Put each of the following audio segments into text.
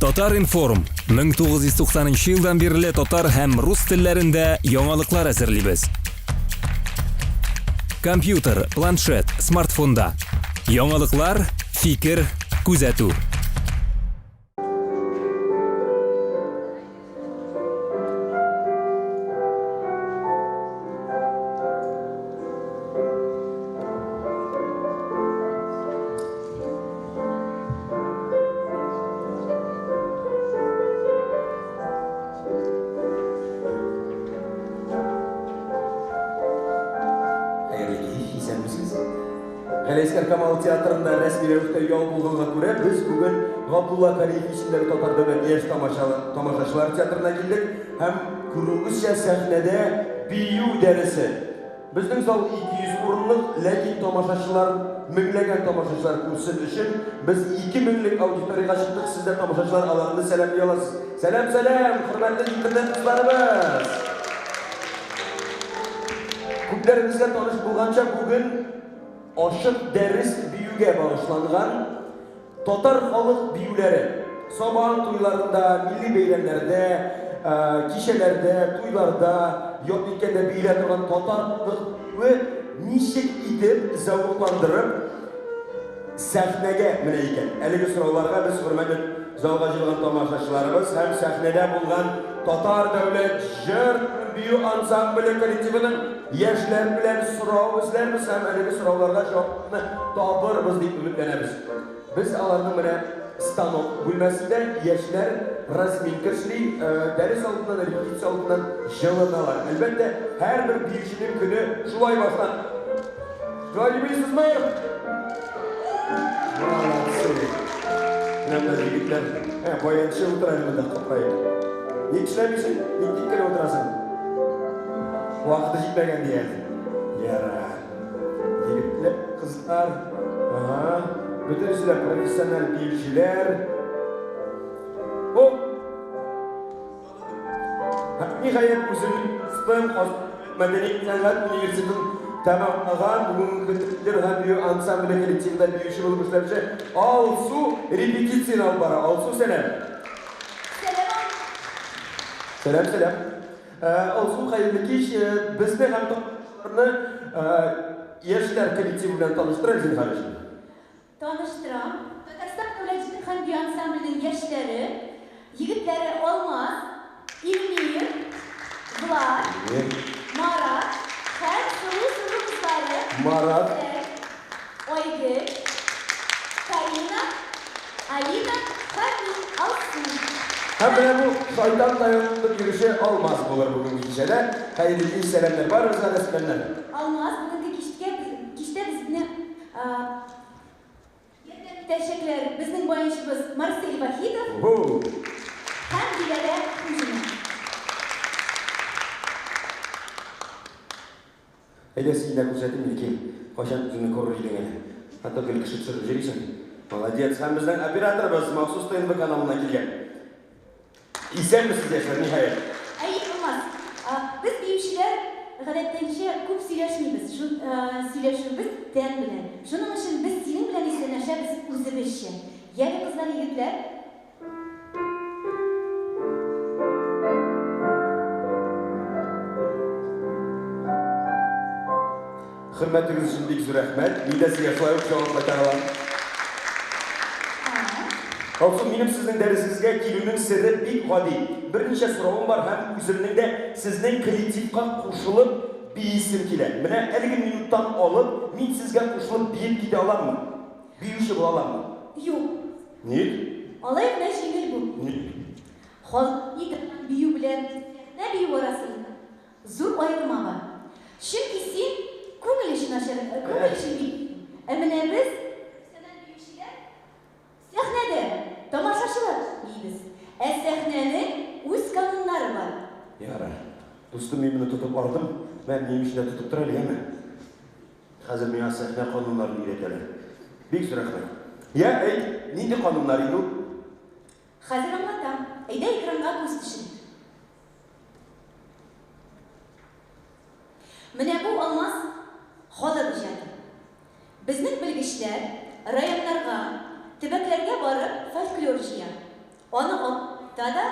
Татар-информ, 1990 нчы елдан бирле татар һәм рус телләрендә яңалыклар әзерлибез. Компьютер, планшет, смартфонда. Яңалыклар, фикер, күзәтү. Хәерле кич, исәнмесез. Галиәсгар Камал театрында рәсми рәвештә ял булганга күрә, без бүген Габдулла Кариев исемендәге Татар дәүләт яшь тамашачылар театрына килдек һәм күрүегезчә сәхнәдә бию дәресе. Безнең зал 200 урынлык, ләкин тамашачылар, меңләгән тамашачылар күрсен өчен, без 2 меңлек аудиториягә чыктык, сез дә тамашачылар аларны сәламли аласыз. Сәлам, сәлам, хөрмәтле интернет дусларыбыз! Күпләребезгә таныш булганча, бүген ачык дәрес биюгә багышланган. Татар халык биюләре Сабан туйларында, милли бәйрәмнәрдә, кичәләрдә, туйларда, ял иткәндә биелә торган татар халык биюе ничек итеп зәвыкландырып сәхнәгә менә икән? Әлеге сорауларга без хөрмәтле залга җыелган тамашачыларыбыз һәм сәхнәдә булган Татар дәүләт җыр һәм бию ансамбле коллективының яшьләр белән сорау эзләрбез һәм әлеге сорауларга җавапны табырбыз дип өметләнәбез. Без аларның менә станок бүлмәсендә яшьләр разминка эшли, дәрес алдыннан, репетиция алдыннан җылыналар. Әлбәттә, һәрбер биюченең көне шулай башлана. Шулай димисезме? Молодцы! Менә менә егетләр, ә, баянчы утыра әле монда капраеп. Ник эшләмисең? Ник тик кенә утырасың? Вакыты җитмәгән ди әле. Ярар. Егетләр, кызлар, ага, бөтенесе дә профессиональ биючеләр. О! Һәм ниһаять үземнең дустым, Казан мәдәният сәнгать университетын тәмамлаган, бүгенге көндә җыр һәм бию ансамбле коллективында биюче булып эшләүче Алсу репетицияне алып бара. Алсу, сәлам! Сәлам, Алмаз! Сәлам, сәлам! Алсу, хәерле кич! Безне һәм тамашачыларны яшьләр коллективы белән таныштыр әле, зинһар өчен. Таныштырам, Татарстан дәүләт җыр һәм бию ансамбленең яшьләре, егетләре Алмаз, Илмир, Влад, Марат һәм сылу-сылу кызлары Марат. Гүзәл, Айгөл, Карина, Алина һәм мин, Алсу. Һәм менә бу шайтан таягы тотып йөрүче Алмаз булыр бүгенге кичәдә. Хәерле кич, сәламнәр барыгызга да, сәламнәр. Алмаз, бүгенге кичкә кичтә безне Ярдәм итәчәкләр безнең баянчыбыз Марсель Вахитов һәм Диләрә Хуҗина. Әйдә, син дә күрсәтим инде, кил. Кайчан үзеңне күрер идең әле. А то гел кеше төшереп йөрисең. Молодец. Һәм безнең операторыбыз махсус ТНВ каналыннан килгән. Исәнмесез, яшьләр, ниһаять. Әйе, Алмаз. Без, биючеләр, гадәттәнчә күп сөйләшмибез. Сөйләшүебез тән белән. Шуның өчен без синең белән исәнләшәбез үзебезчә. Яле, кызлар, егетләр. Хөрмәтегез өчен бик зур рәхмәт. Мин дә сезгә шулай ук җавап кайтара алам. Алсу, минем сезнең дәресегезгә килүнең сере бик гади. Берничә соравым бар һәм үземнең дә сезнең коллективка кушылып биисем килә. Менә әлеге минуттан алып мин сезгә кушылып биеп китә аламмы? Биюче була аламмы? Юк. Ник? Алай гына җиңел бу. Ник? Халык бии торган бию белән сәхнә биюе арасында Зур аерма бар. Чөнки син күңел өчен ачар, күңел өчен биисең. Ә менә без, профессиональ биючеләр, сәхнәдә тамашачылар биибез. Ә сәхнәнең үз кануннары бар. Ярар. Дустым, мин моны тотып алдым. Мә, минем өчен дә тотып тор әле, яме. Хәзер миңа сәхнә кануннарын өйрәтәләр. Бик зур рәхмәт. Я, әйт, нинди кануннар инде ул? Хәзер аңлатам. Әйдә экранга күз төшерик. Менә бу Алмаз халык иҗаты. Безнең белгечләр районнарга, төбәкләргә барып фольклор җыя. Аны ата да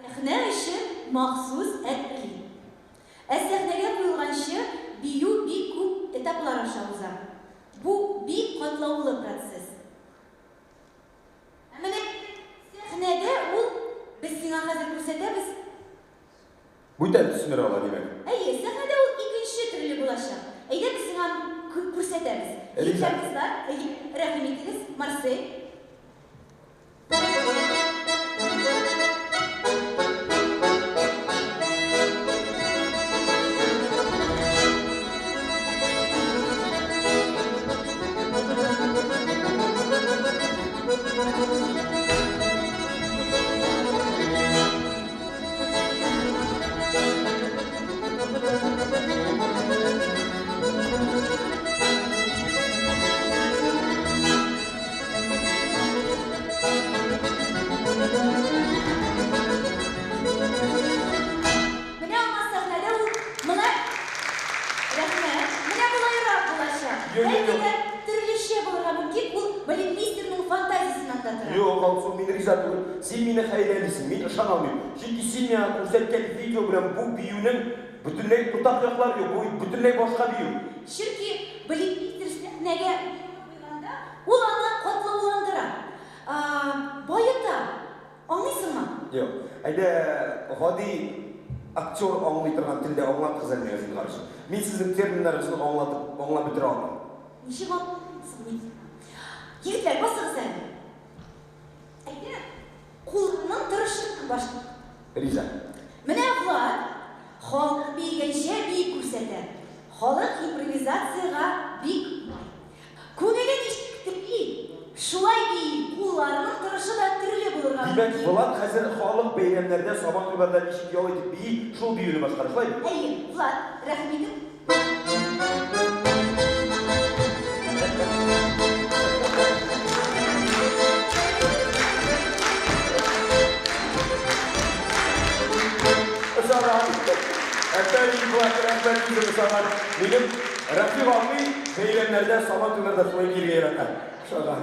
сәхнә өчен махсус әзерли. Ә сәхнәгә куелганчы бию бик күп этаплар аша уза. Бу бик катлаулы процесс. Ә менә сәхнәдә ул, без сиңа хәзер күрсәтәбез. Бүтән төсмер ала, димәк. Әйе, сәхнәдә ул икенче төрле булачак. Әйдә, без сиңа күрсәтәбез. Риза. Егетләр, кызлар, әйе, рәхим итегез, Марсель. Менә аңа сәхнәдә ул моны рәхмәт. Менә болайрак булачак. Юк, юк, Бәлки юк. дә төрлечә булырга мөмкин, ул балетмейстерның фантазиясеннән дә тора. Юк, Алсу, мин риза түгел. Син мине хәйләлисең, мин ышана алмыйм. Чөнки син миңа күрсәткән видео белән бу биюнең бөтенләй уртак яклары юк. Бу бөтенләй башка бию. Чөнки балетмейстер сәхнәгә куйганда, ул аны катлауландыра, баета. Аңлыйсыңмы? Юк. Әйдә, гади актер аңлый торган телдә аңлатыгыз әле миңа, зинһар өчен. Мин сезнең терминнарыгызны аңлатып, аңлап бетерә алмыйм. Ничек аңлатыйм мин? Егетләр, басыгыз әле. Әйдә, кулның торышыннан башлыйк. Риза. Менә Влад халык биегәнчә биеп күрсәтә. Халык импровизациягә бик бай. Күңеле ничек тели, шулай бии, кулларының торышы да төрле булырга Димәк, мөмкин. Влад хәзер халык бәйрәмнәрдә, Сабан туйларда ничек ял итеп бии, шул биюне башкара, шулай бит? Әйе, Влад, рәхим итеп. Ошаган. Әфәрин, Влад, рәхмәт сүзе ошаган. Минем Рафик абый бәйрәмнәрдә, Сабан туйларда шулай биергә ярата. Ошаган.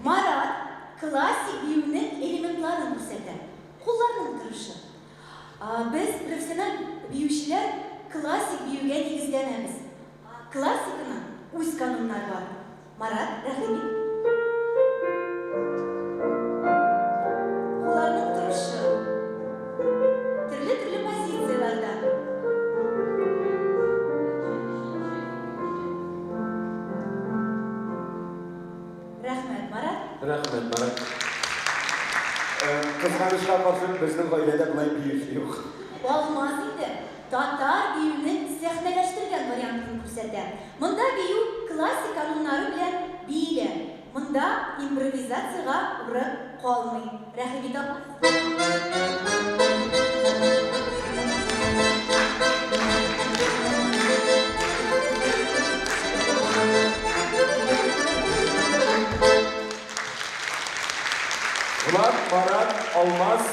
Марат классик биюнең элементларын күрсәтә. Кулларның торышы. Без, профессиональ биючеләр, классик биюгә нигезләнәбез. Классиканың үз кануннары бар. Марат, рәхим ит. Кулларның торышы. Төрле-төрле позицияләрдә. Рәхмәт, Марат. Рәхмәт, Марат. Кызганычка каршы, безнең гаиләдә болай биюче юк. Алмаз инде татар биюнең сәхнәләштергән вариантын күрсәтә. Монда бию классик кануннары белән биелә. Монда импровизациягә урын калмый. Рәхим ит, Алмаз. Влад, Марат, Алмаз,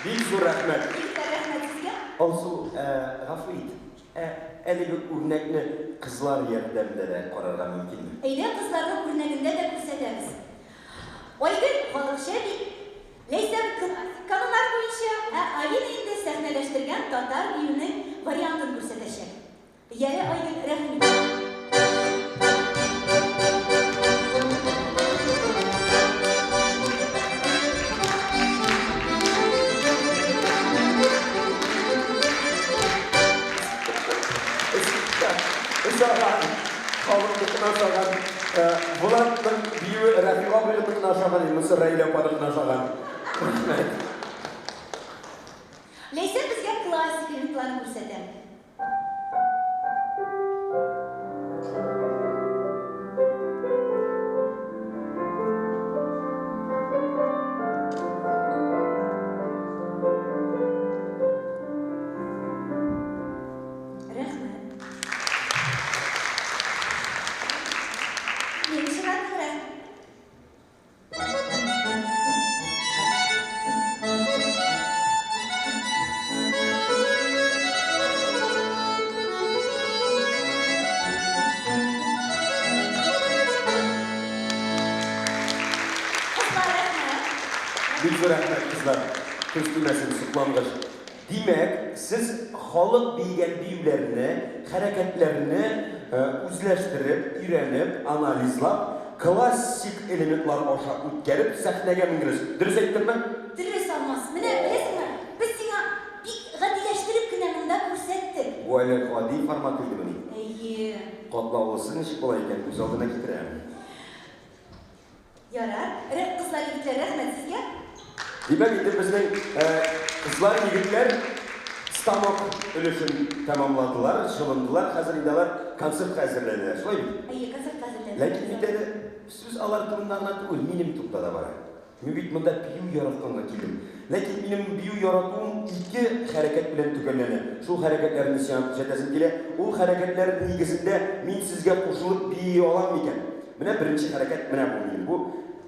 бик зур рәхмәт. Егетләр, рәхмәт сезгә. Алсу, гафу ит, ә әлеге үрнәкне кызлар ярдәмендә дә карарга мөмкинме? Әйдә, кызларның үрнәгендә дә күрсәтәбез. Айгөл халыкча бии, Ләйсән классик кануннар буенча, ә Алина инде сәхнәләштергән татар биюнең вариантын күрсәтәчәк. Яле, Айгөл, рәхим ит. Ошаган, халыкныкына ошаган. Булатның биюе Рәфыйк абыйныкына ошаган, монысы Раилә апаныкына ошаган. Рәхмәт. Ләйсән безгә классик элементларын күрсәтә. Рәхмәт. Минем чиратым, рәхмәт. зур рәхмәт, кызлар. Күз тимәсен, соклангыч. Димәк, сез халык биегән биюләрне, хәрәкәтләрне үзләштереп, өйрәнеп, анализлап, классик элементлар аша үткәреп, сәхнәгә менгерәсез. Дөрес әйттемме? Дөрес, Алмаз. Менә, беләсеңме, без сиңа бик гадиләштереп кенә монда күрсәттек. Бу әле гади формат идемени? Әйе. Катлаулысы ничек була икән, күз алдына китерәм. Ярар. Рә, кызлар, егетләр, рәхмәт сезгә. Димәк, инде безнең кызлар, егетләр станок өлешен тәмамладылар, җылындылар. Хәзер инде алар концертка әзерләнәләр, шулай бит? Әйе, концертка әзерләнәләр. Ләкин бит әле сүз алар турында гына түгел, минем турында да бара. Мин бит монда бию яратканга килдем. Ләкин минем бию яратуым ике хәрәкәт белән төгәлләнә. Шул хәрәкәтләрне сиңа күрсәтәсем килә. Ул хәрәкәтләр нигезендә мин сезгә кушылып бии алам микән? Менә беренче хәрәкәт менә бу минем. Бу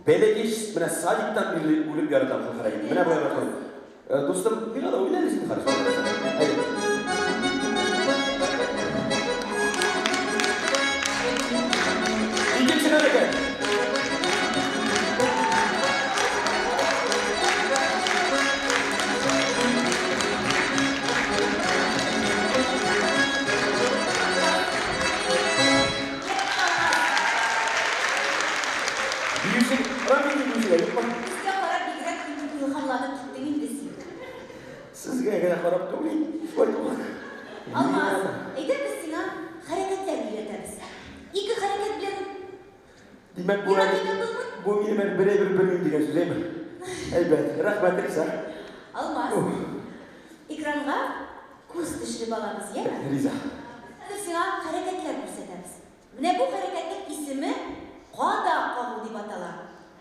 бәләкәч, менә садиктан бирле үлеп яратам шул хәрәкәтне. Менә болай башлыйм. Дустым, миңа да уйна әле син хәзер. Әйдә. Икенче хәрәкәт. Биюче, Рамил биючеләр юкмы? Безгә карап бигрәк илһамланып киттең инде син. Сезгә генә карап түгел, шулай туган. Алмаз, әйдә без сиңа хәрәкәтләр өйрәтәбез. Ике хәрәкәт белән Димәк, бу Ерак әле, китеп булмый. бу минем әле бер әйбер белмим дигән сүз, әйме? Әйбәт, рәхмәт, Риза. Алмаз, экранга күз төшереп алабыз, яме? Риза. Хәзер сиңа хәрәкәтләр күрсәтәбез. Менә бу хәрәкәтнең исеме кадак кагу дип атала.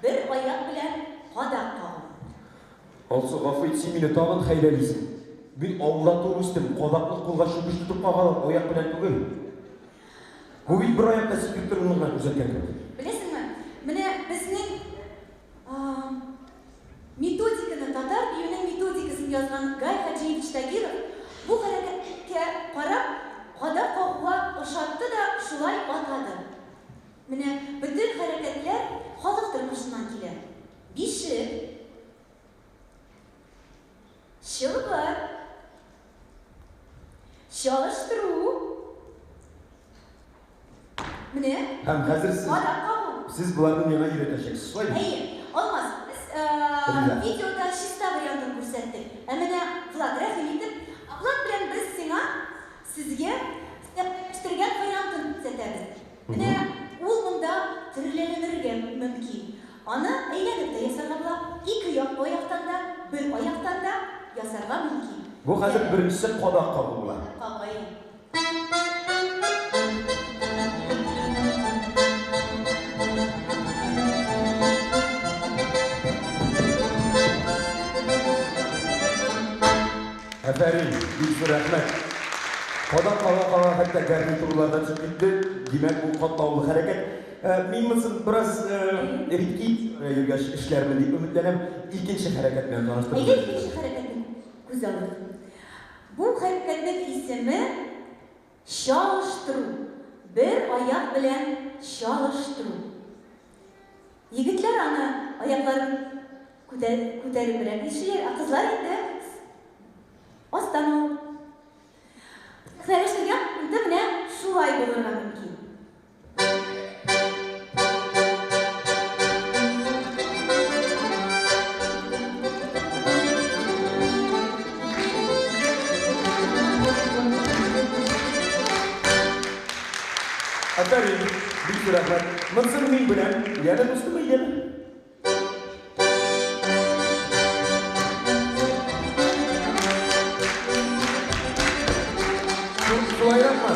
Бер аяк белән кадак кагу. Алсу, гафу ит, син мине тагын хәйләлисең. Мин авылда туып үстем, кадакны кулга чүкеч тотып кагалар, аяк белән түгел. Бу бит бер аякта сикереп торуны гына күрсәткән кебек. Беләсеңме, менә безнең методиканы, татар биюенең методикасын язган Гай Хаҗиевич Тагиров бу хәрәкәткә карап, кадак кагуга ошатты да шулай атады. Менә бөтен хәрәкәтләр халык тормышыннан килә. Бишек, чылбыр, чалыштыру. Менә. Һәм хәзер сез, Кадак кагу. сез боларны миңа өйрәтәчәксез, шулай бит? Әйе. Алмаз, без Риза. видеода чиста вариантын күрсәттек. Ә менә Влад, рәхим итеп, Влад белән без сиңа, сезгә сәхнәләштергән вариантын күрсәтәбез. Менә ул монда төрләнергә мөмкин. Аны әйләнеп тә ясарга була, ике як аяктан да, бер аяктан да ясарга мөмкин. Бу хәзер беренчесе кадак кагу була. Кагу, әйе. Афәрин, бик зур рәхмәт. Кадак кага-кага хәтта гарнитурлар да төшеп китте. Димәк, бу катлаулы хәрәкәт. Мин монысын бераз репетициягә йөргәч эшләрмен дип өметләнәм. Икенче хәрәкәт белән таныштырып Әйдә икенче хәрәкәтне күз алыйк. Бу хәрәкәтнең исеме чалыштыру. Бер аяк белән чалыштыру. Егетләр аны аякларын күтәребрәк ишеләр, ә кызлар инде астан алып. Сәхнәләштергән инде менә шулай булырга мөмкин. Афәрин, бик зур рәхмәт. Монысын мин беләм. Янә дустым, әйдәме? Шулайракмы?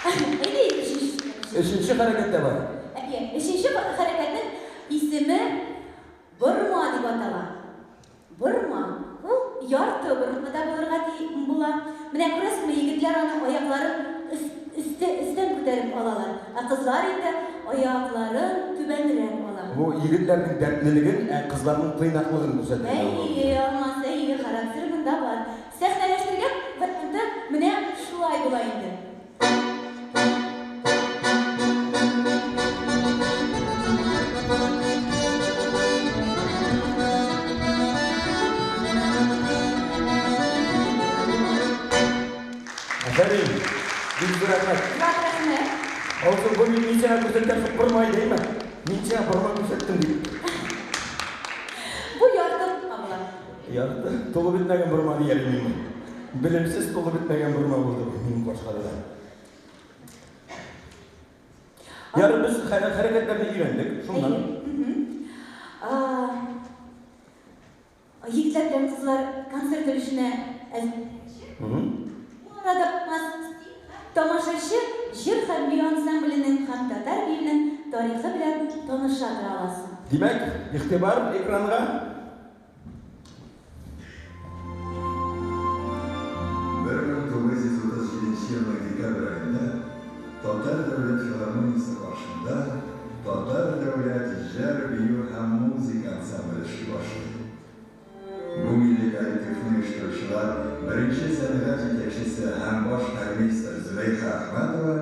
Әйдә өченче. Өченче хәрәкәт тә бар. Әйе, өченче хәрәкәтнең исеме борма дип атала. Борма. Ул ярты борма да булырга була. Менә күрәсезме, егетләр аны аякларын өсте, өстән күтәреп алалар, ә кызлар инде аякларын түбәнрәк ала. Бу егетләрнең дәртлелеген, ә кызларның тыйнаклыгын күрсәтә. Әйе, Алмаз, әйе, характеры монда бар. Сәхнәләштергән варианты менә шулай була инде. Алсу, бу мин сиңа күрсәткән шул борма иде, әйме? Мин сиңа борма күрсәттем дип. Бу ярты була. Ярты, тулы бетмәгән борма дияр идем мин. Белемсез тулы бетмәгән борма булды бу минем башка да. Ярый, без хәрәкәтләрне өйрәндек, шуннан. Егетләр белән кызлар концерт өлешенә әзерләнгәнче, ул арада тамашачы җыр һәм бию ансамбленең һәм татар биюенең тарихы белән таныша тора аласың. Димәк, игътибар экранга. 1937 елның декабрь аенда Татар дәүләт филармониясе каршында Татар дәүләт җыр-бию һәм музыка ансамбле эшли башлый. Бу милли коллективны оештыручылар беренче сәнгать җитәкчесе һәм баш хормейстер Зөләйха Әхмәтова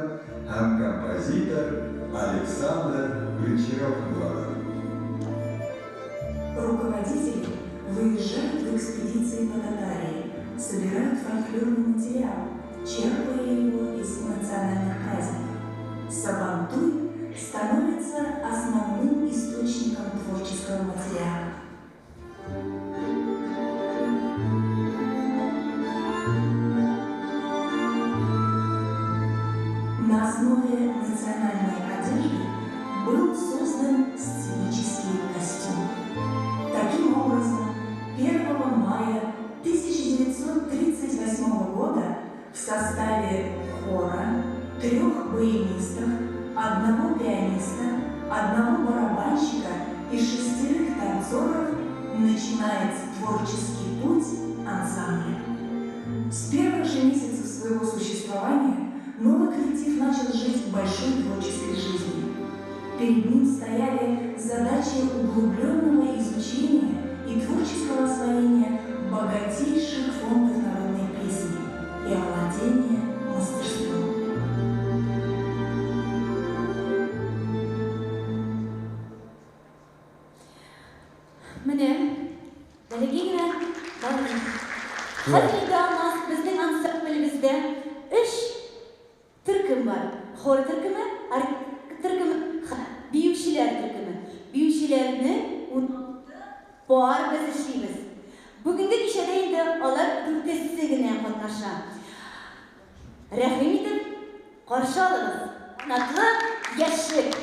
һәм композитор Александр Гончаров булалар. Руководители выезжают в экспедиции по Татарии, собирают фольклорный материал, черпая его из национальных праздников. Сабантуй становится основным источником творческого материала. На основе национальной одежды был создан сценический костюм. Таким образом, 1 мая 1938 года в составе хора, трех баянистов, одного пианиста, одного барабанщика и шестерых танцоров начинается творческий путь ансамбля. С первых же месяцев своего существования новый коллектив начал жить большой творческой жизнью. Перед ним стояли задачи углубленного изучения и творческого освоения богатейших фондов народной песни и овладения мастерством. Менә бәләкәй генә бармый. Хәзер инде Алмаз безнең ансамблебездә өч төркем бар. Хор төркеме, оркестр төркеме һәм биючеләр төркеме. Биючеләрне 16 пар без эшлибез. Бүгенге кичәдә инде алар дүртесе генә катнаша. Рәхим итеп каршы алыгыз, Канатлы яшьлек!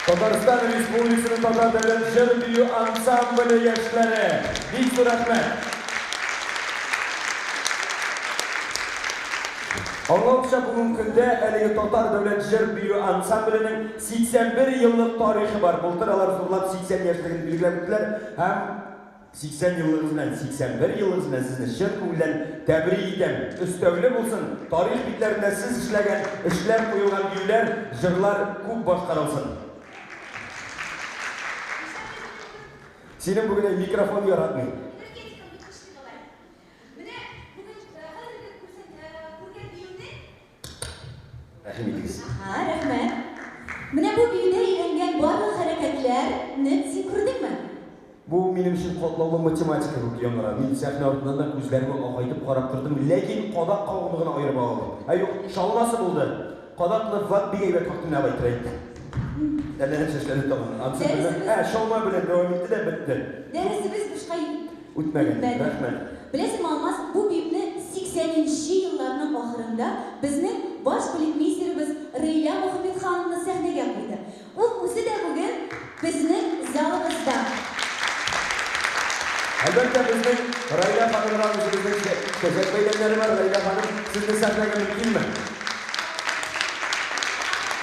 Татарстан Республикасының Татар дәүләт җыр бию ансамбле яшьләре. Бик зур рәхмәт. Аңлавымча, бүгенге көндә әлеге Татар дәүләт җыр бию ансамбленең 81 еллык тарихы бар. Былтыр алар зурлап 80 яшьлеген билгеләп үттеләр һәм 80 еллыгыгыз белән, 81 еллыгыгыз белән сезне чын күңелдән тәбрик итәм. Өстәүле булсын, тарих битләрендә сез эшләгән эшләр, куелган биюләр, җырлар күп башкарылсын. Синең бүген әй микрофон яратмый. Энергетикам бик көчле малай. Менә бүген хәзерге күргән биюне Рәхим итегез. Аһа, рәхмәт. Менә бу биюдә өйрәнгән барлык хәрәкәтләрне син күрдеңме? Бу минем өчен катлаулы математика кебек яңгырады. Мин сәхнә артыннан да күзләремне акайтып карап тордым, ләкин кадак кагуны гына аерып ала алдым. Ә юк, чалмасы булды. Кадакны Влад бик әйбәт какты, менә алай итеп әйтте. Әллә нәрсә эшләде тагын. Анысы белмәм. Ә, чалма белән дәвам итте дә бетте. Дәресебез бушка Үтмәгән. Рәхмәт. Беләсеңме, Алмаз, бу биюне 80 нче елларның ахырында безнең баш балетмейстерыбыз Раилә Мөхәммәтхановна сәхнәгә куйды. Ул үзе дә бүген безнең залыбызда. Әлбәттә, безнең Раилә ханымга үзебезнең чәчәк бәйләмнәре бар. Раилә ханым, сезне сәхнәгә мөмкинме?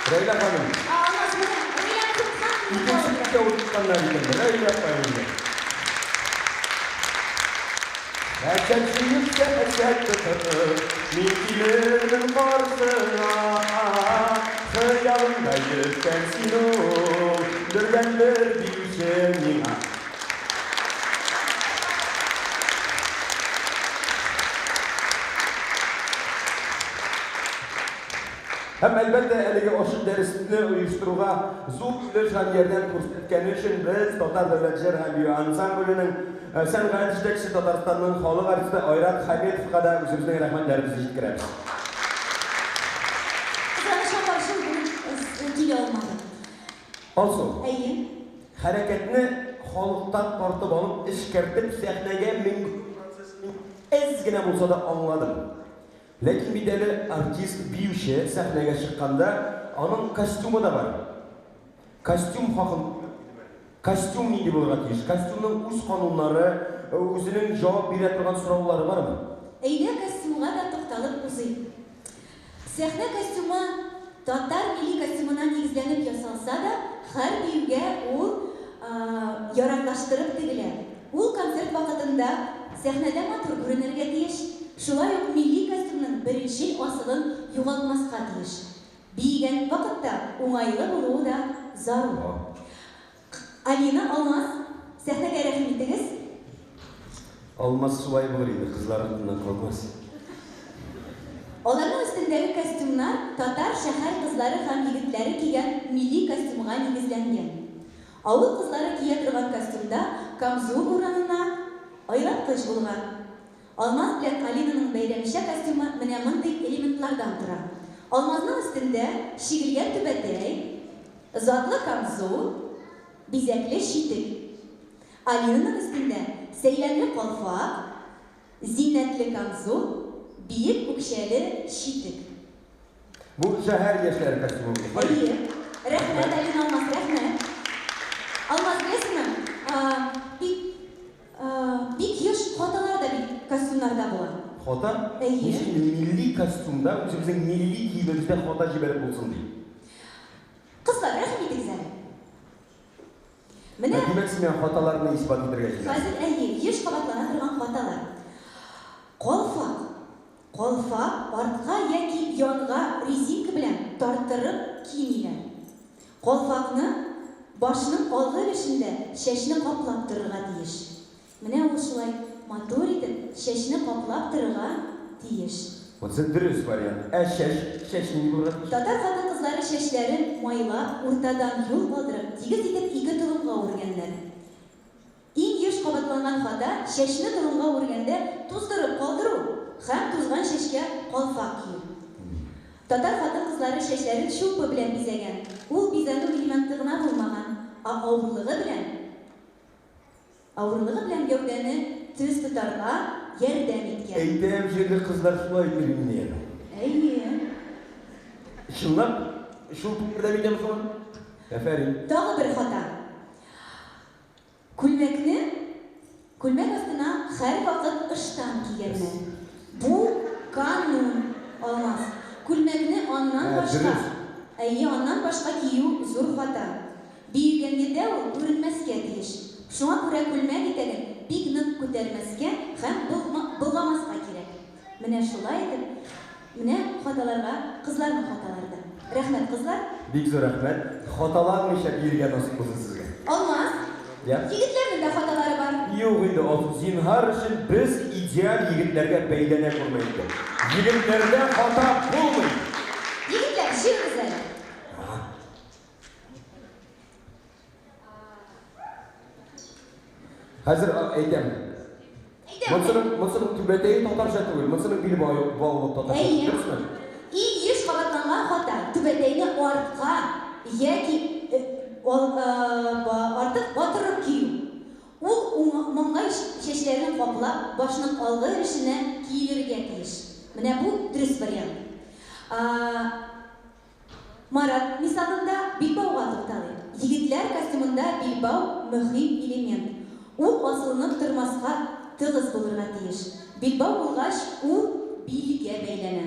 Раилә ханым. Алмаз, менә Раилә Мөхәммәтхановна. Икенче биткә утыртканнар икән. Раилә апа инде. Әчәк җыеп әчәк тотып, мин килермен каршыңа. Хыялымда йөрсәң син ул, бердәнбер биюче миңа. Һәм әлбәттә, әлеге ачык дәресне оештыруга зур өлеш һәм ярдәм күрсәткәне өчен без Татар дәүләт җыр һәм бию ансамбленең сәнгать җитәкчесе, Татарстанның халык артисты Айрат Хаметовка да үзебезнең рәхмәтләребезне җиткерәбез. Кызганычка каршы, ул бүген килә алмады. Алсу. Әйе. Хәрәкәтне халыктан тартып алып, эшкәртеп, сәхнәгә менгерү процессын мин әз генә булса да аңладым. Ләкин бит әле артист, биюче сәхнәгә чыкканда аның костюмы да бар. Костюм хакын Костюм нинди булырга тиеш? Костюмның үз кануннары, үзенең җавап бирә торган сораулары бармы? Әйдә костюмга да тукталып узыйк. Сәхнә костюмы татар милли костюмына нигезләнеп ясалса да, һәр биюгә ул яраклаштырып тегелә. Ул концерт вакытында сәхнәдә матур күренергә тиеш, шулай ук милли костюмның беренчел асылын югалтмаска тиеш. Биегән вакытта уңайлы булуы да зарур. Алина, Алмаз, сәхнәгә рәхим итегез. Алмаз шулай булыр инде, кызлар артыннан калмас. Аларның өстендәге костюмнар татар шәһәр кызлары һәм егетләре кигән милли костюмга нигезләнгән. Авыл кызлары кия торган костюмда камзул урынына айлаткыч булган. Алмаз белән Алинаның бәйрәмчә костюмы менә мондый элементлардан тора. Алмазның өстендә чигелгән түбәтәй, затлы камзул, бизәкле читек. Алинаның өстендә сәйләнле калфак, зиннәтле камзул, биек үкчәле читек. Бу шәһәр яшьләре костюмы булды. Әйе. Рәхмәт, Алина, Алмаз, рәхмәт. Алмаз, беләсеңме, бик бик еш хаталар да бит костюмнарда була. Хата? Әйе. Ничек инде милли костюмда, үзебезнең милли киемебездә хата җибәреп булсын ди? Кызлар, рәхим итегез әле. Менә. Ә димәк, син миңа хаталарны исбат итәргә җыенасың. Хәзер, әйе, еш кабатлана торган хаталар. Калфак. Калфак артка яки янга резинка белән тарттырып кимиләр. Калфакны башның алгы өлешендә чәчне каплап торырга тиеш. Менә ул шулай матур итеп чәчне каплап торырга тиеш. Монысы дөрес вариант. Ә чәч, чәч нинди булырга тиеш? Татар хатын-кызлары чәчләрен майлап, уртадан юл калдырып, тигез итеп ике толымга үргәннәр. Иң еш кабатланган хата, чәчне толымга үргәндә туздырып калдыру һәм тузган чәчкә калфак кию. Татар хатын-кызлары чәчләрен чулпы белән бизәгән. Ул бизәнү элементы гына булмаган, ә авырлыгы белән авырлыгы белән гәүдәне төз тотарга ярдәм иткән. Әйтәм, җирле кызлар шулай йөрми әле. Әйе. Чынлап, чулпы ярдәм итәме соң? Афәрин. Тагы бер хата. Күлмәкне, күлмәк астына һәрвакыт ыштан кигәннәр. Бу канун, Алмаз. Күлмәкне аннан Ә, башка, дөрес. әйе, аннан башка кию зур хата. Биегәнгедә ул күренмәскә тиеш. Шуңа күрә күлмәк итәген бик нык күтәрмәскә һәм болгамаска кирәк. Менә шулай итеп, менә хаталарга, кызларның хаталары да. Рәхмәт, кызлар. Бик зур рәхмәт. Хаталанмыйча биергә насыйп булсын сезгә. Алмаз, Я. егетләрнең дә хаталары бар. Юк инде, Алсу, зинһар өчен без идеаль егетләргә бәйләнә күрмә инде. Егетләрдә хата булмый. Егетләр, җыегыз әле. Хәзер әйтәм. Әйдә. Монсының, монсының түбәтәе татарча түгел, монсының бил бавы татарча. Әйе. Дөресме? Иң еш кабатланган хата түбәтәйне артка яки артык батырып кию. Ул маңгай чәчләрен каплап, башның алгы өлешенә киелергә тиеш. Менә бу дөрес вариант. Марат мисалында билбауга тукталыйк. Егетләр костюмында билбау мөһим элемент. Ул асылынып тормаска, тыгыз булырга тиеш. Билбау булгач, ул билгә бәйләнә.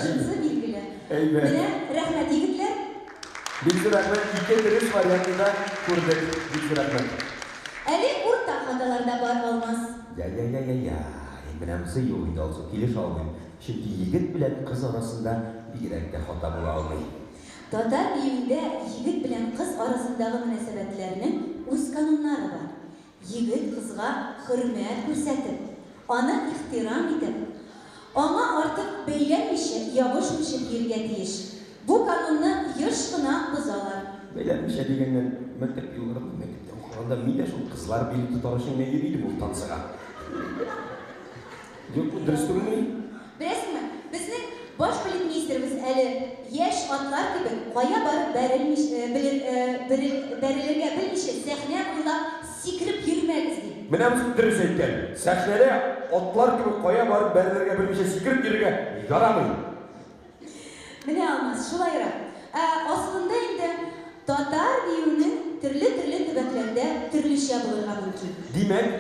Шунысы билгеле. Әйбәт. Менә, рәхмәт, егетләр. Бик зур рәхмәт. Ике дөрес вариантны да күрдек. Бик зур рәхмәт. Әле уртак хаталар да бар, Алмаз. Я, я, я, я, я. Менә монысы юк инде, Алсу, килешә алмыйм. Чөнки егет белән кыз арасында бигрәк тә хата була алмый. Татар биюендә егет белән кыз арасындагы мөнәсәбәтләрнең үз кануннары бар. Егет кызга хөрмәт күрсәтеп, аны ихтирам итеп, аңа артык бәйләнмичә, ябышмыйча биергә тиеш. Бу канунны еш кына бозалар. Бәйләнмичә дигәннән, мәктәп елларында, мәктәптә укыганда мин дә шул кызлар билет тотар өчен генә йөри идем ул танцыга. Юк, бу дөрес түгелмени? Беләсеңме, безнең баш полицмейстерыбыз әле яшь атлар кебек кая барып бәрелмич, белер, берел, бәрелергә белмичә сәхнә буйлап сикереп йөрмәгез, ди. Менә монысы дөрес әйткән. Сәхнәдә атлар кебек кая барып бәрелергә белмичә сикереп йөрергә ярамый. Менә, Алмаз, шулайрак. Ә асылында инде татар биюенең төрле-төрле төбәкләрдә төрлечә булырга мөмкин. Димәк,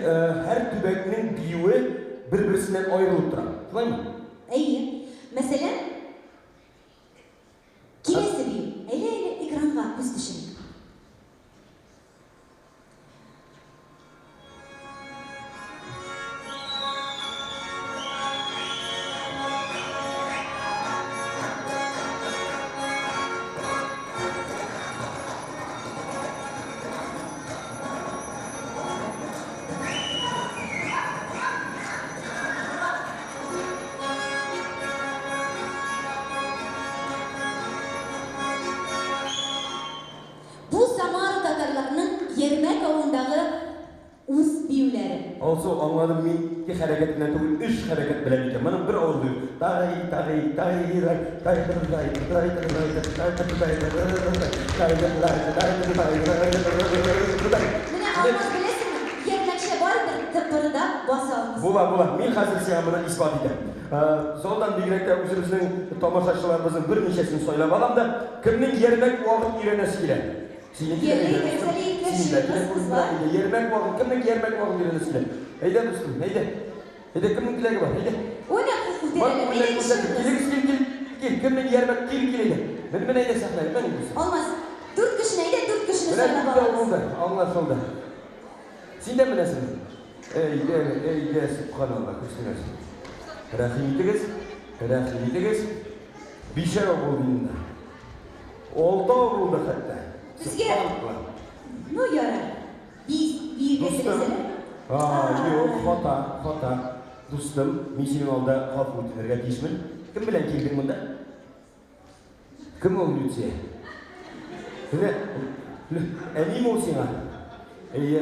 һәр төбәкнең биюе бер-берсеннән аерылып тора. Шулаймы? Әйе. Мәсәлән, киләсе бию. Әйдә әле экранга күз төшерик. Бу Самара татарларының Ярмәк авылындагы үз биюләре. Алсу, аңладым, мин ике хәрәкәт белән түгел, өч хәрәкәт белән икән. Моның бер авызы юк. Тай, тай, тай, рай, тай, тыр, тай, тыр, тай, тыр, тай, тыр, тай, тыр, тай, тыр, тай, тыр, тай, тай, тыр, тай, тыр, тай. Менә, Алмаз, беләсеңме, ярмәкчә барыбер тыпырдап баса алмыйсың. Була, була. Мин хәзер сиңа моны исбат итәм. Залдан бигрәк тә үзебезнең тамашачыларыбызның берничәсен сайлап алам да, кемнең ярмәк вагын өйрәнәсе килә? Синең Йә, килә, әйдә, дустым. әйдә, әйдә, Синең дә килә, кыз, кызлар. әйдә, ярмәк вагын, кемнең ярмәк вагын өйрәнәсе килә? Әйдә, дустым, әйдә. Әйдә, кемнең теләге бар? Әйдә. Уйнап кул Бар, күтәрәләр. үрнәк Әйдә, күрсәтеп, төшегез. килегез, кил, кил, кил. Кемнең ярмәк, кил, кил, әйдә. Менә, менә, әйдә сәхнәгә, менә, дустым. Алмаз, дүрт кешене, әйдә, дүрт кешене Менә сайлап дүртәү алабыз. булды, аңлашылды. Син дә менәсеңме? Әйдә, әйдә, сөбханалла, күз тимәсен. Рәхим итегез, рәхим итегез. Бишәү булды инде. Алтау булды хәтта. Безгә- Сөбханалла. Ну, ярар. Биз, биергә Дустым. теләсәләр. А, юк, хата, хата. Дустым, мин синең алда гафу үтенергә тиешмен. Кем белән килдең монда? Кем ул Люция? Менә, әниме ул сиңа? Әйе,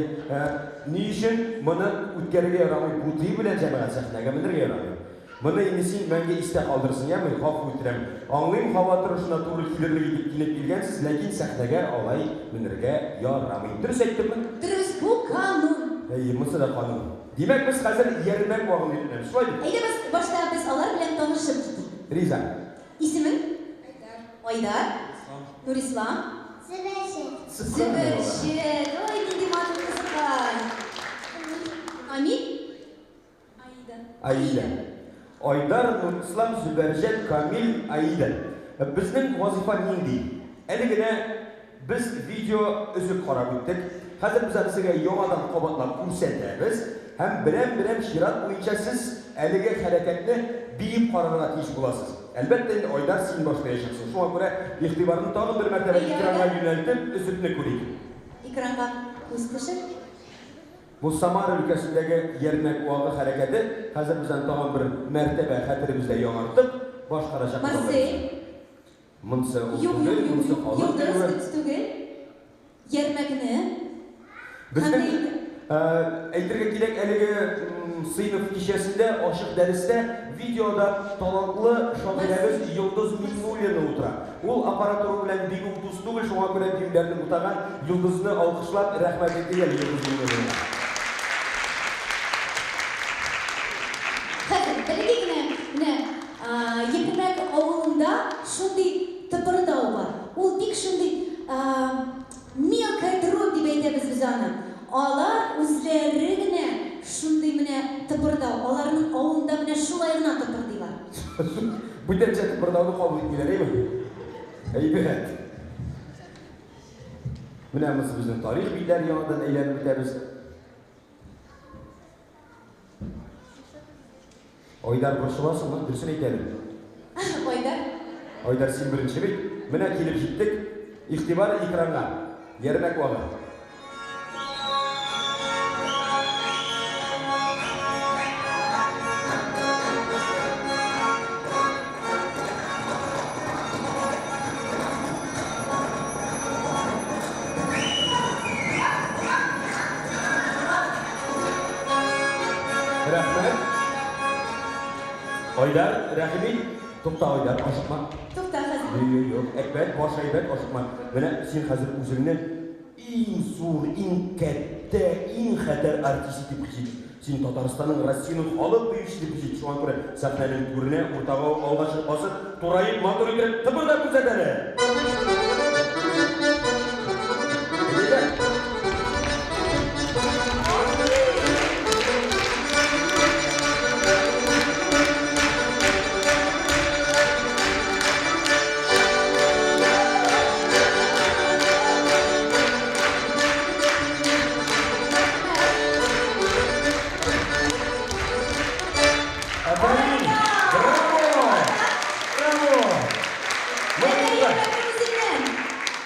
ни өчен моны үткәрергә ярамый? Бутый белән җәмәгать сәхнәгә менергә ярамый. Моны инде син мәңге истә калдырсың, яме? Гафу үтенәм. Аңлыйм, һава торышына туры килерлек итеп киенеп килгәнсез, ләкин сәхнәгә алай менергә ярамый. Дөрес әйттемме? Дөрес, бу канун. Әйе, монысы да канун. Димәк, без хәзер ярмәк вагын өйрәнәбез. Шулай бит? Әйдә, без башта без алар белән танышып китик. Риза. Исемең? Айдар. Айдар. Нурислам? Зөбәрҗәт. Зөбәрҗәт. Ой, нинди матур кызыкай. Камил? Аида. Аида. Айдар, Нурислам, Зөбәрҗәт, Камил, Аида. Безнең вазыйфа нинди? Әле генә без видео өзек карап үттек. Хәзер без аны сезгә яңадан кабатлап күрсәтәбез һәм берәм-берәм чират буенча сез әлеге хәрәкәтне биеп карарга тиеш буласыз. Әлбәттә инде, Айдар, син башлаячаксың. Шуңа күрә игътибарны тагын бер мәртәбә экранга юнәлтеп, өзекне күрик. Экранга күз төшер. Бу Самара өлкәсендәге Ярмәк вагы хәрәкәте, хәзер без аны тагын бер мәртәбә хәтеребездә яңартып, башкарачакбыз. Марсель. Монсы ул Юк, түгел, юк, юк, монсы юк, халык Йолдыз биюе. төс түгел. Ярмәкне. Безнең, әйтергә кирәк, әлеге сыйныф кичәсендә, ачык дәрестә видеода талантлы шагыйрәбез Йолдыз Миңнуллина утыра. Ул аппаратура белән бик үк дус түгел, шуңа күрә биюләрне бутаган Йолдызны алкышлап, рәхмәт әйтик әле Йолдыз Миңнуллинага. Хәзер, бәләкәй генә менә Епемәк авылында шундый тыпырдау бар. Ул бик шундый мелкая дробь дип әйтәбез без аны. Алар үзләре генә шундый менә тыпырдау. Аларның авылында менә шулай гына тыпырдыйлар. Бүтәнчә тыпырдауны кабул итмиләр, әйме? Әйбәт. Менә монысы безнең тарих битләре яңадан әйләнеп үтәбез. Айдар, борчыласыңмы? Дөресен әйт әле. Айдар. Айдар, син беренче бит. Менә килеп җиттек. Игътибар экранга. Ярмәк вагы. Рәхмәт. Айдар, рәхим ит. Тукта, Айдар, ашыкма. Тукта хәзер. Юк, юк, юк. Әкбәт, баш әйбәт, ашыкма. Менә син хәзер үзеңне иң зур, иң кәттә, иң хәтәр артист итеп хис ит. Син Татарстанның, Россиянең халык биючесе дип хис ит. Шуңа күрә сәхнәнең түренә, уртага ук алга чыгып басып, тураеп, матур итеп тыпырдап күрсәт әле! Әйдә! Афәрин! Браво! Браво!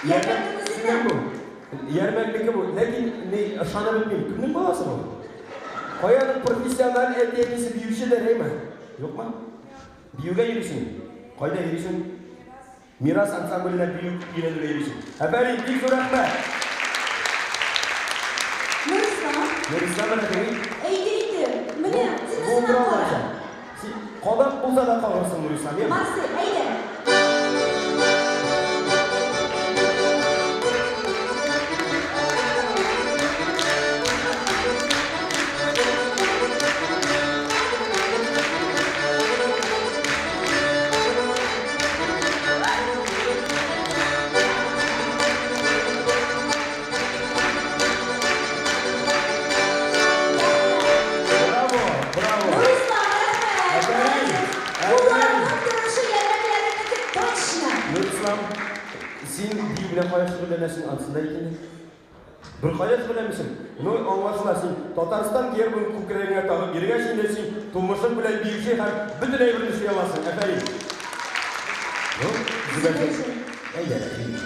Ярмәкнең бу. Ярмәкнеке бу. Ләкин ни ышанып бетмим. Кемнең баласы бу? Каяның профессиональ әти-әнисе биючедер, әйме? Юкмы? Биюгә йөрисең? Кайда йөрисең? Мирас ансамбленә бию өйрәнергә йөрисең. Афәрин, бик зур рәхмәт! Нурислам. Нурислам, рәхим ит. Әйдә инде, менә син дә сынап кара. Син кадак булса да кагырсың, Нурислам, яме? Марсель, әйдә. Браво, браво. Нурислам, рәхмәт. Афәрин. Кулларының торышы ярмәкләренеке точно. Нурислам, син бию белән кая шөгыльләнәсең, анысын да әйт инде. Беркая шөгыльләнмисең. Ну, аңлашыла, син Татарстан гербын күкрәгеңә тагып йөргәч инде син тумышың белән биюче һәм бөтен әйберне эшли аласың. Афәрин. Ну, Зөбәрҗәт, әйдә, рәхим ит.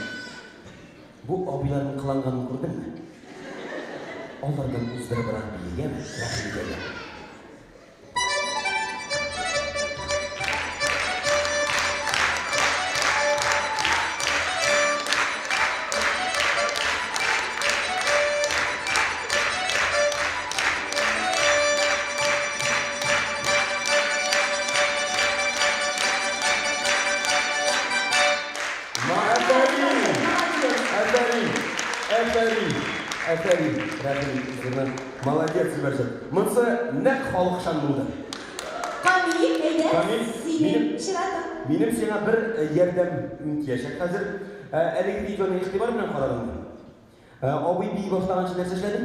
Бу абыйларның кыланганын күрдеңме? Алардан уздырыбрак биегәме, рәхим ит әйдә. Афәрин! Афәрин! Афәрин! Афәрин! Рәхим ит, уздырды. Молодец, Зөбәрҗәт. Монсы нәкъ халыкчан булды. Камил, әйдә, Камил, синең минем- чиратың. Минем сиңа бер ярдәм тиячәк хәзер. Әлеге видеоны игътибар белән карадыңмы? Абый бии башлаганчы нәрсә эшләде?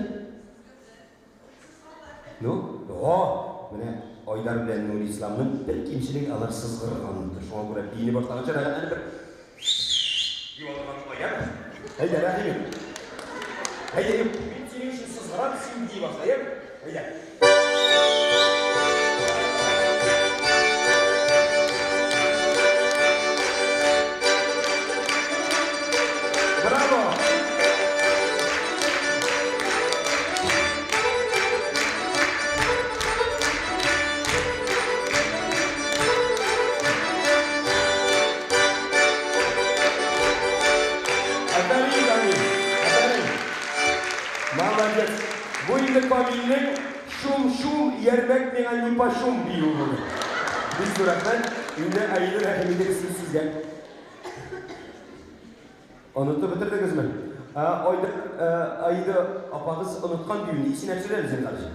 Ну, о, менә Айдар белән Нурисламның бер кимчелеге алар сызгырган. Шуңа күрә бине башлаганчы рәхәтләнеп бер дип алырга шулай, яме? Әйдә, рәхим ит. Әйдә, юк, мин синең өчен сызгырам, син бии башла, яме? Әйдә. Браво! Афәрин, Камил! Афәрин! Молодец! Бу инде Камилнең шум-шум, ярмәк миңа нипочем биюе булды. Бик зур рәхмәт. Инде Аида рәхим итегез сүз сезгә. Онытып бетердегезме? Айда, Аида апагыз оныткан биюне исенә төшерә әле, зинһар өчен.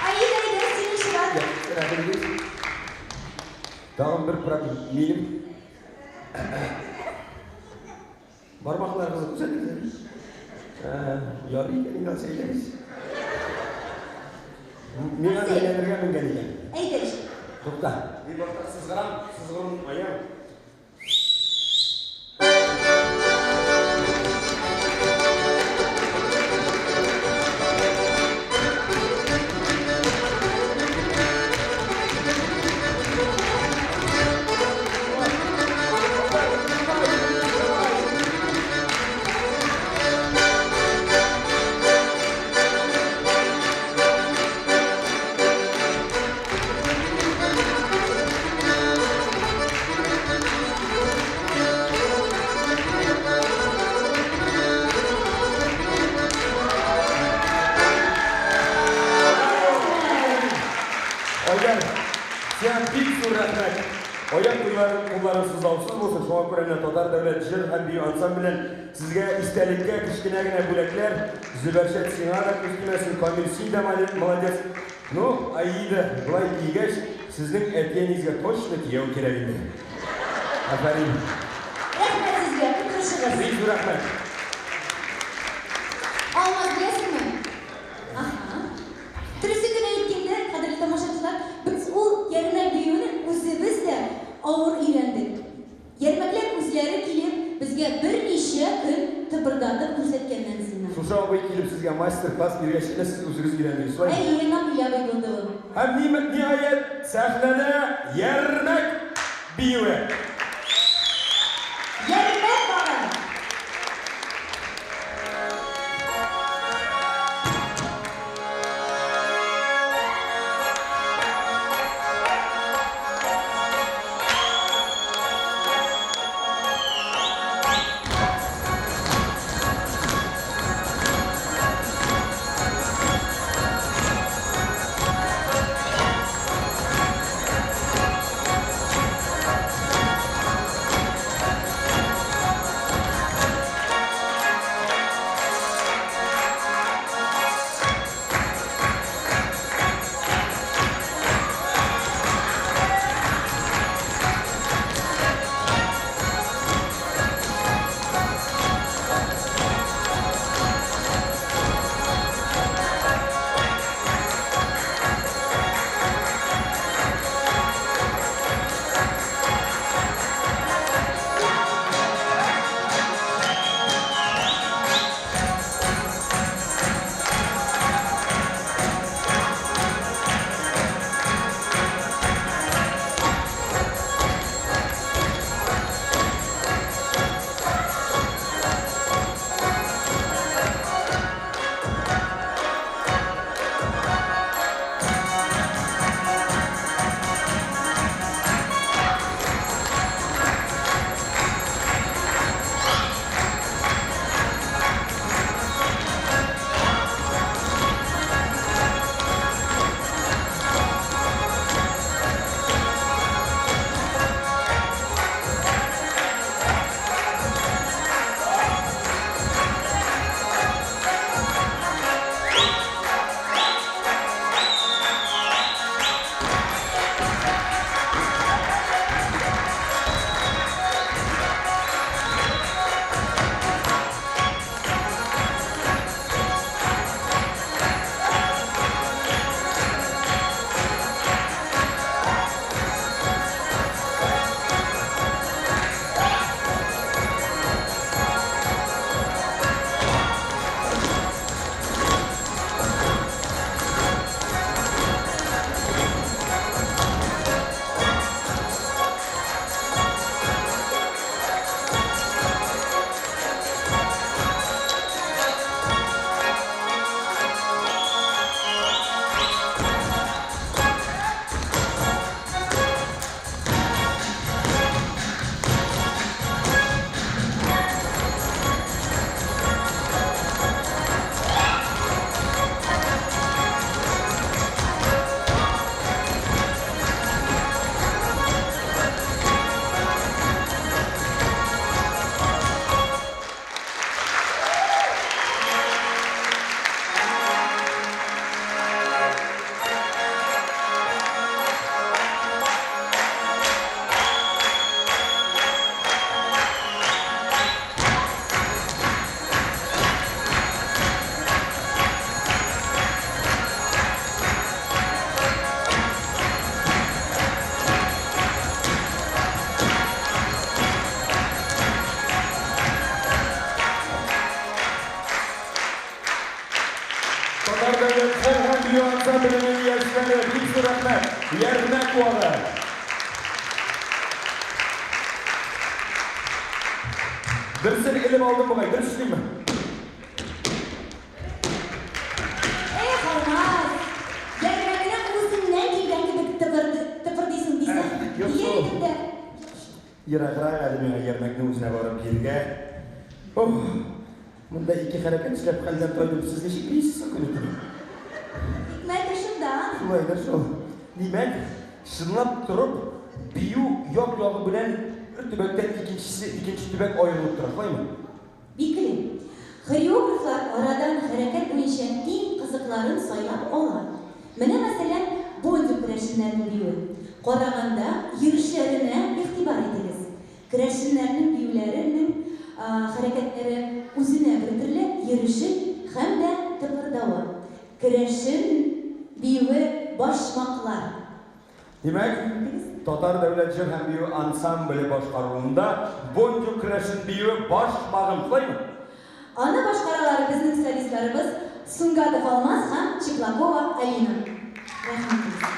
Аида, әйдә, синең чират. Тагын бер проблем. Минем бармакларыгызны күрсәтегез. Ярый икән инде, әйдәгез. Миңа әйләнергә менгән икән. Әйдәш. Тукта. Мин башта сызгырам, сызгырым аян. Айдар, сиңа бик зур рәхмәт. Аяк кулларың, кулларың сызлаусыз булсын. Шуңа күрә менә Татар дәүләт җыр һәм бию ансамблен сезгә истәлеккә кечкенә генә бүләкләр. Зөбәрчәт, сиңа да күз тимәсен. Камил, син дә молодец. Ну, Аида, болай дигәч, сезнең әти-әниегезгә точно кияү кирәк инде. Афәрин. Рәхмәт сезгә, утырышыгыз. Бик зур рәхмәт. Алмаз, беләсеңме? Аһа. Дөресен генә әйткәндә, кадерле тамашачылар, без ул ярмәк биюен үзебез дә авыр өйрәндек. Ярмәкләр үзләре килеп, безгә берничә көн тыпырдатып күрсәткәннән соңнан. Шушы абый килеп сезгә мастер-класс биргәч кенә сез үзегез өйрәндегез, шулаймы? Әйе, Наил абый булды ул. Һәм ниһаять, сәхнәдә Ярмәк биюе! Ярмәк бабай! Татар дәүләт җыр һәм бию ансамбленең яшьләре, бик зур рәхмәт! Ярмәк куагы! Берсен элеп алдым бугай, дөрес эшлимме? Эх, Алмаз! Ярмәкне үзеңнән килгән кебек тыпырдыйсың дисәң, Юк дияр шул. идем дә. Ераграк әле миңа Ярмәкнең үзенә барып биергә. Ох! Монда ике хәрәкәт эшләп хәлдән тайдым. Сез ничек биисез соң көне төне? Хикмәте шунда аның. Шулайдыр шул. Димәк, чынлап торып, бию як-ягы белән бер төбәктән икенчесе, икенче төбәк аерылып тора, шулаймы? Билгеле, хореографлар арадан хәрәкәт буенча иң кызыкларын сайлап ала. Менә, мәсәлән, Бондюг керәшеннәрнең биюе. Караганда, йөрешләренә игътибар итегез. Керәшеннәрнең биюләренең хәрәкәтләре үзенә бертөрле, йөреше һәм дә тыпырдавы. Керәшен биюе башмаклар. Димәк, Татар дәүләт җыр һәм бию ансамбле башкаруында Бондюг керәшен биюе башмагым, шулаймы? Аны башкаралар безнең солистларыбыз Сунгатов Алмаз һәм Чеплакова Алина. Рәхим итегез.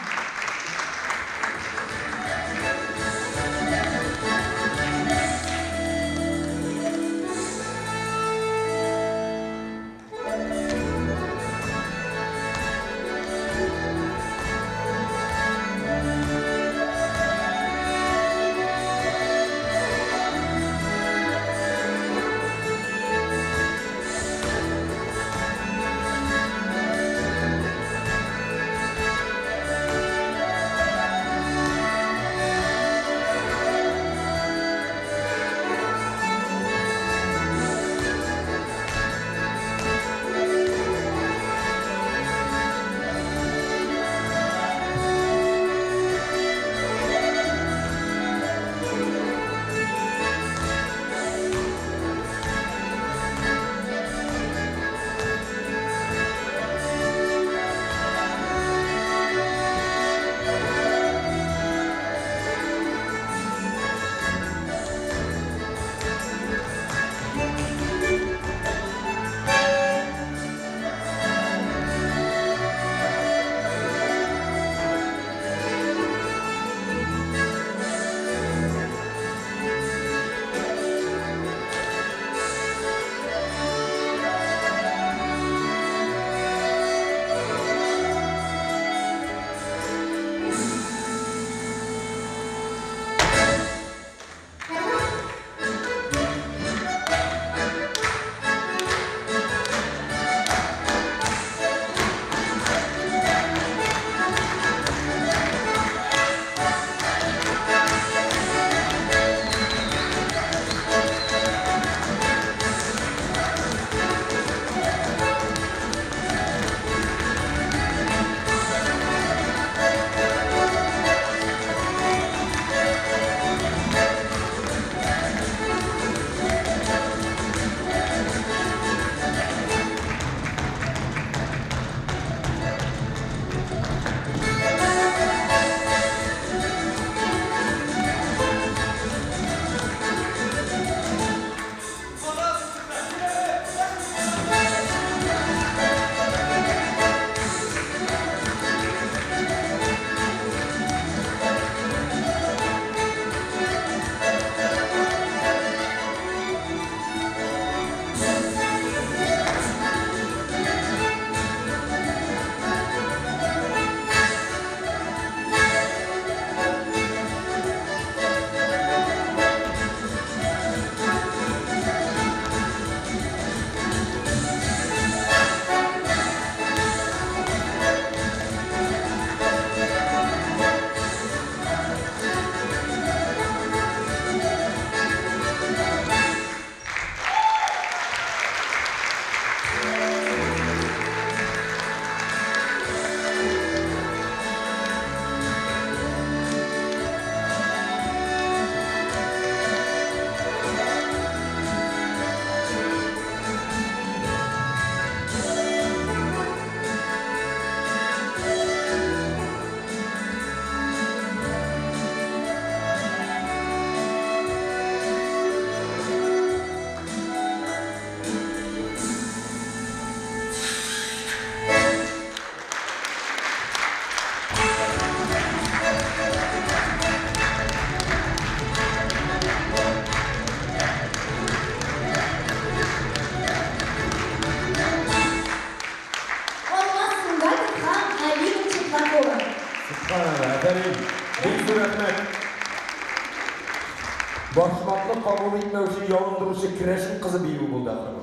кабул итмәүче, ялындыручы керәшен кызы биюе булды ахры бу.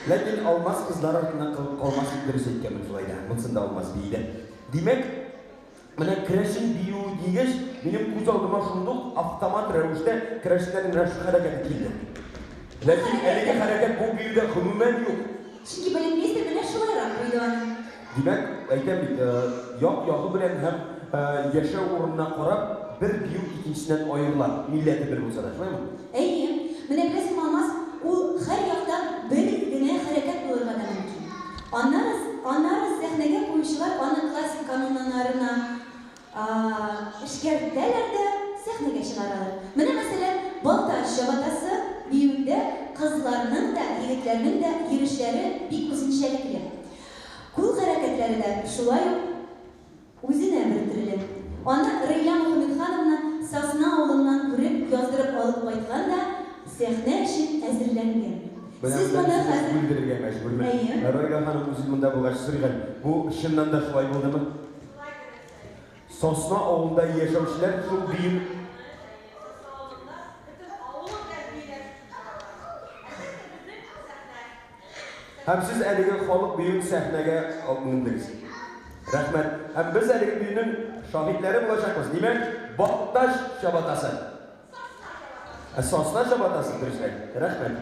Ләкин Алмаз кызлар артыннан калмас дип дөрес әйткәнмен шулай да. Монсын да Алмаз биеде. Димәк, менә керәшен биюе дигәч, минем күз алдыма шундук автомат рәвештә керәшеннәрнең менә шул хәрәкәте килде. Ләкин әлеге хәрәкәт бу биюдә гомумән юк. Чөнки балетмейстер менә шулайрак куйды аны. Димәк, әйтәм бит, як-ягы белән һәм яшәү урынына карап, бер бию икенчесеннән аерыла, милләте бер булса да, шулаймы? Әйе. Менә беләсеңме, Алмаз, ул һәр яктан бер генә хәрәкәт булырга да мөмкин. Аннары, аннары сәхнәгә куючылар аны классик кануннарына эшкәртәләр дә сәхнәгә чыгаралар. Менә, мәсәлән, Балтач чабатасы биюендә кызларның да, егетләрнең дә йөрешләре бик үзенчәлекле. Кул хәрәкәтләре дә шулай ук үзенә бер төрле. Аны Рәйлә Мөхәммәтхановна Сасна авылыннан күреп, яздырып алып кайткан да, сәхнә өчен әзерләнгән. Менә Сез монда моны мин сезне хәзер. бүлдерергә мәҗбүрмен. Әйе. Рәйлә ханым үзе монда булгач, сорыйк әле, бу чыннан да шулай булдымы? Сосна авылында яшәүчеләр шул биюне. Һәм сез әлеге халык биюен сәхнәгә алып мендегез. Рәхмәт. Һәм без әлеге биюнең шаһитләре булачакбыз. Димәк, Балтач чабатасы. Ә Сосна чабатасы, дөресрәк. Рәхмәт.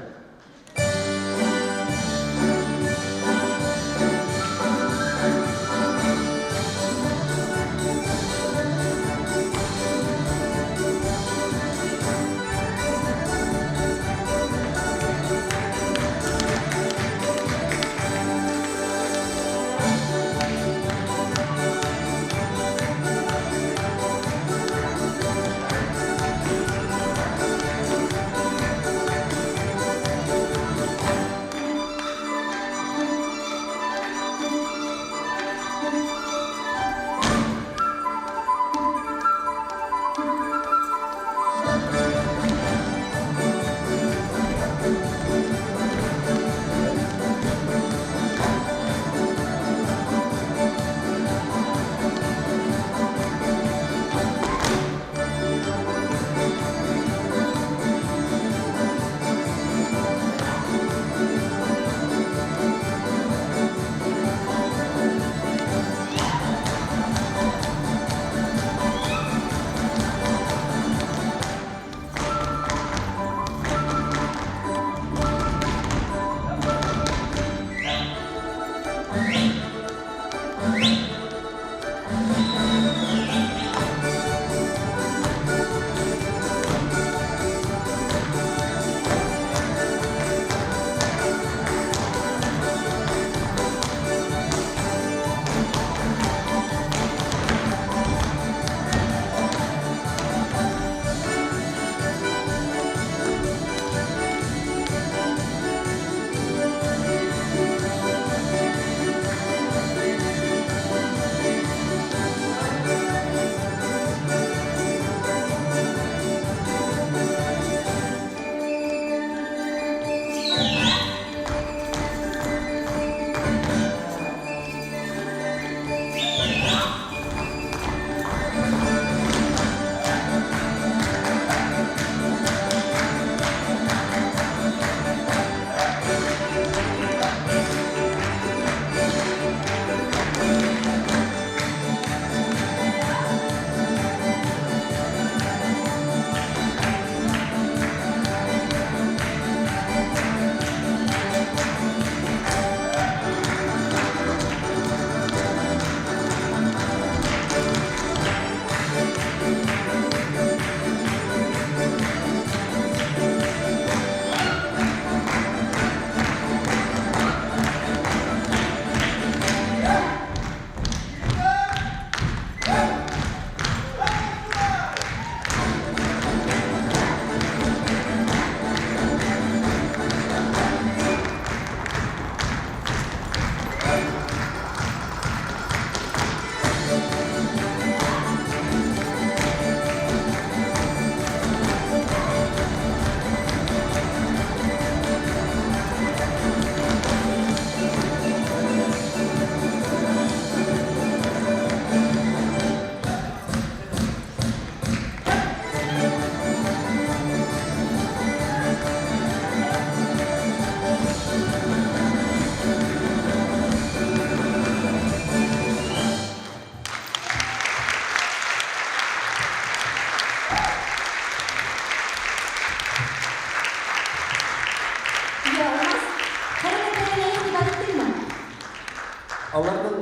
Аларның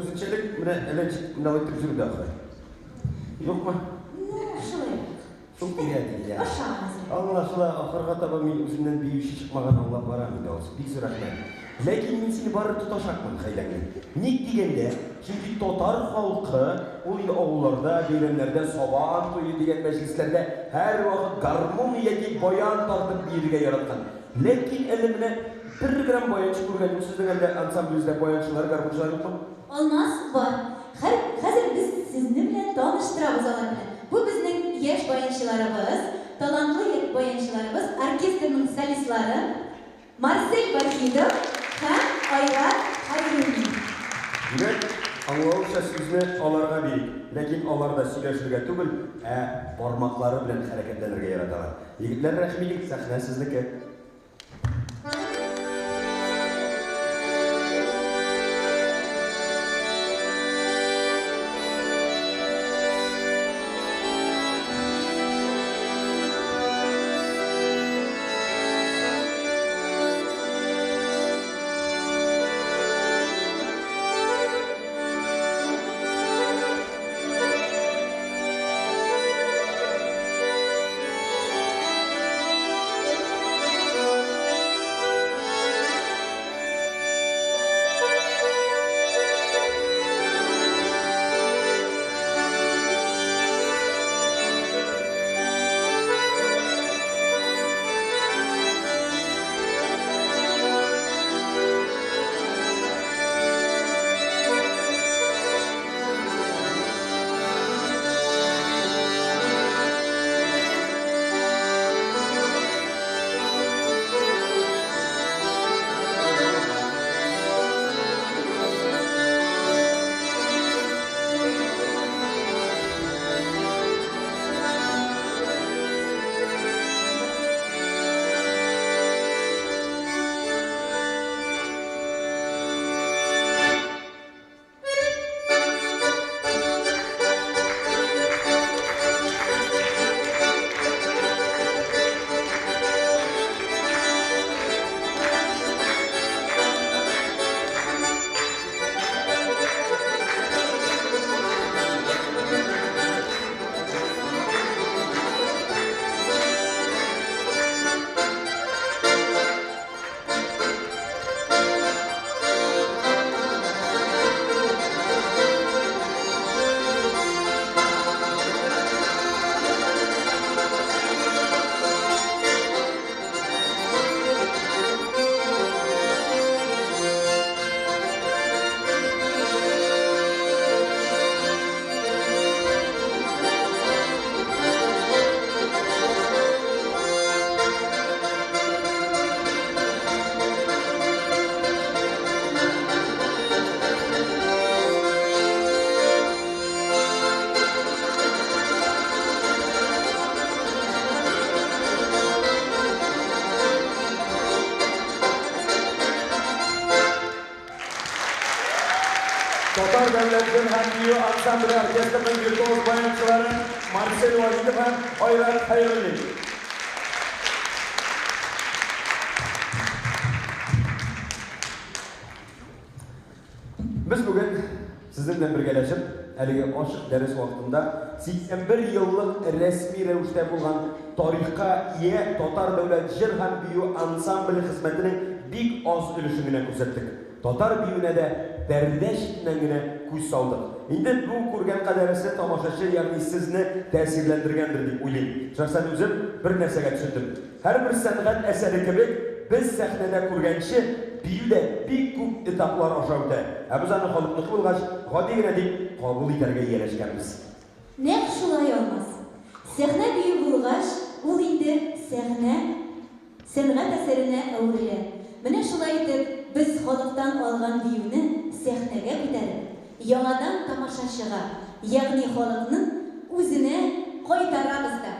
үзенчәлек менә әллә ничек менә итеп йөрде ахры. Юкмы? Ну, шулай. Шул тирә дия. Ошамас. Аңлашыла, ахырга таба мин үземнән биюче чыкмаган аңлап барам инде, Алсу. Бик зур рәхмәт. Ләкин мин сине барыбер тоташакмын, хәйләңне. Ник дигәндә, чөнки татар халкы ул инде авылларда, бәйрәмнәрдә, сабан туе дигән мәҗлесләрдә һәрвакыт гармун яки баян тартып биергә яраткан. Ләкин әле менә бер грамм баянчы күргән юк. Сезнең әллә ансамблегездә баянчылар, гармунчылар юкмы? Алмаз, бар. Хәр, хәзер без сезне белән таныштырабыз алар белән. Бу безнең яшь баянчыларыбыз, талантлы баянчыларыбыз, оркестрның солистлары Марсель Вахитов һәм Айрат Хәйруллин. Димәк, аңлавымча, сүзне аларга бирик. Ләкин алар да сөйләшергә түгел, ә бармаклары белән хәрәкәтләнергә яраталар. Егетләр, рәхим итик, сәхнә сезнеке. Татар дәүләт җыр һәм бию ансамбле оркестрының виртуоз баянчылары Марсель Вахитов һәм Айрат Хәйруллин. Без бүген сезнең белән бергәләшеп, әлеге ачык дәрес вакытында 81 еллык рәсми рәвештә булган тарихка ия Татар дәүләт җыр һәм бию ансамбле хезмәтенең бик аз өлешен генә күрсәттек. Татар биюенә дә пәрдә читеннән генә күз салдык. Инде бу күргән кадәресе тамашачы, ягъни сезне тәэсирләндергәндер дип уйлыйм. Шәхсән үзем бер нәрсәгә төшендем. Һәрбер сәнгать әсәре кебек, без сәхнәдә күргәнче, бию дә бик күп этаплар аша үтә. Ә без аны халыкныкы булгач, гади генә дип кабул итәргә ияләшкәнбез. Нәкъ шулай, Алмаз. Сәхнә бию булгач, ул инде сәхнә сәнгать әсәренә әверелә. Менә шулай итеп, без халыктан алган биюне сәхнәгә күтәреп, яңадан тамашачыга, ягъни халыкның үзенә кайтарабыз да.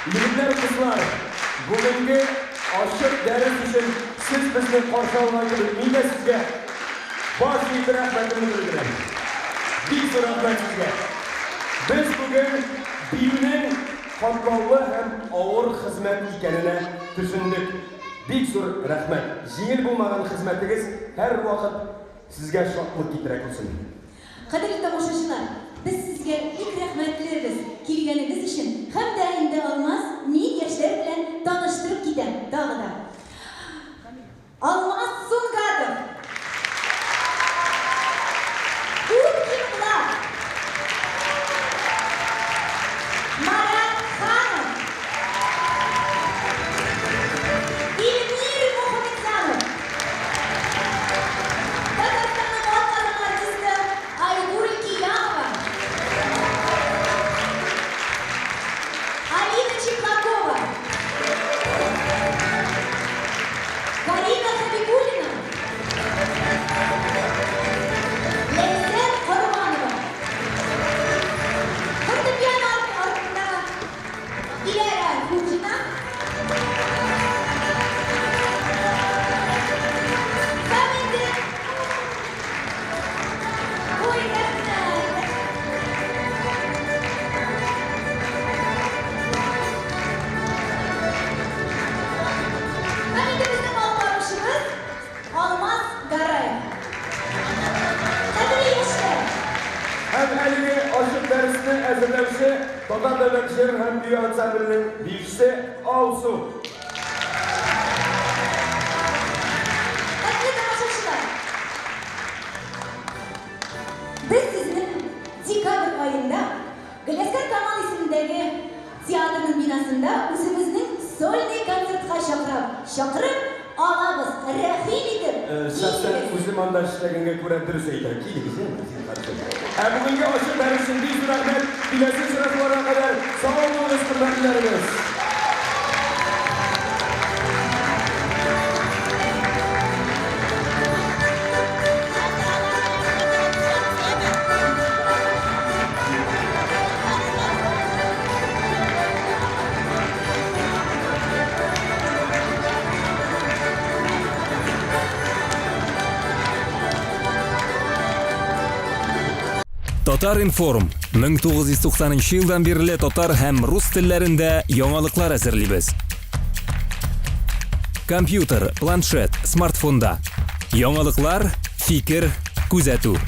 Егетләр, кызлар, бүгенге ачык дәрес өчен сез безне каршы алган кебек, мин дә сезгә баш иеп рәхмәтемне белдерәм. Бик зур рәхмәт сезгә. Без бүген биюнең катлаулы һәм авыр хезмәт икәненә төшендек. Бик зур рәхмәт. Җиңел булмаган хезмәтегез һәрвакыт сезгә шатлык китерә күрсен. Кадерле тамашачылар, без сезгә бик рәхмәтлебез килгәнегез өчен һәм дә инде Алмаз мин яшьләр белән таныштырып китәм тагы да. Алмаз Сунгатов! Уткин Влад! Марат Ханов! Илмир Мухаметзянов! Татарстанның атказанган артисты Айгуль Киямова! Алина Чеплакова! Карина Хабибуллина! Ләйсән Корбанова! Фортепиано артында Диләрә Хуҗина! Һәм инде Ой, рәхмәт! Һәм инде безнең алып баручыбыз Алмаз Гараев. Кадерле яшьләр! Һәм әлеге ачык дәресне әзерләүче Татар дәүләт җыр һәм бию ансамбленең биючесе Алсу. Хөрмәтле тамашачылар! Без сезне декабрь аенда Галиәсгар Камал исемендәге театрның бинасында үзебезнең сольный концертка чакыраб, чакырып алабыз, рәхим итеп, Шәхсән килегез! үзем анда эшләгәнгә күрә дөрес әйтә, килегез, әйме, зинһар өчен. Ә бүгенге ачык дәрес өчен бик зур рәхмәт. Киләсе очрашуларга кадәр сау булыгыз, хөрмәтлеләребез! Татар-информ 1990 елдан бирле татар һәм рус телләрендә яңалыклар әзерлибез. Компьютер, планшет, смартфонда. Яңалыклар, фикер, күзәтү.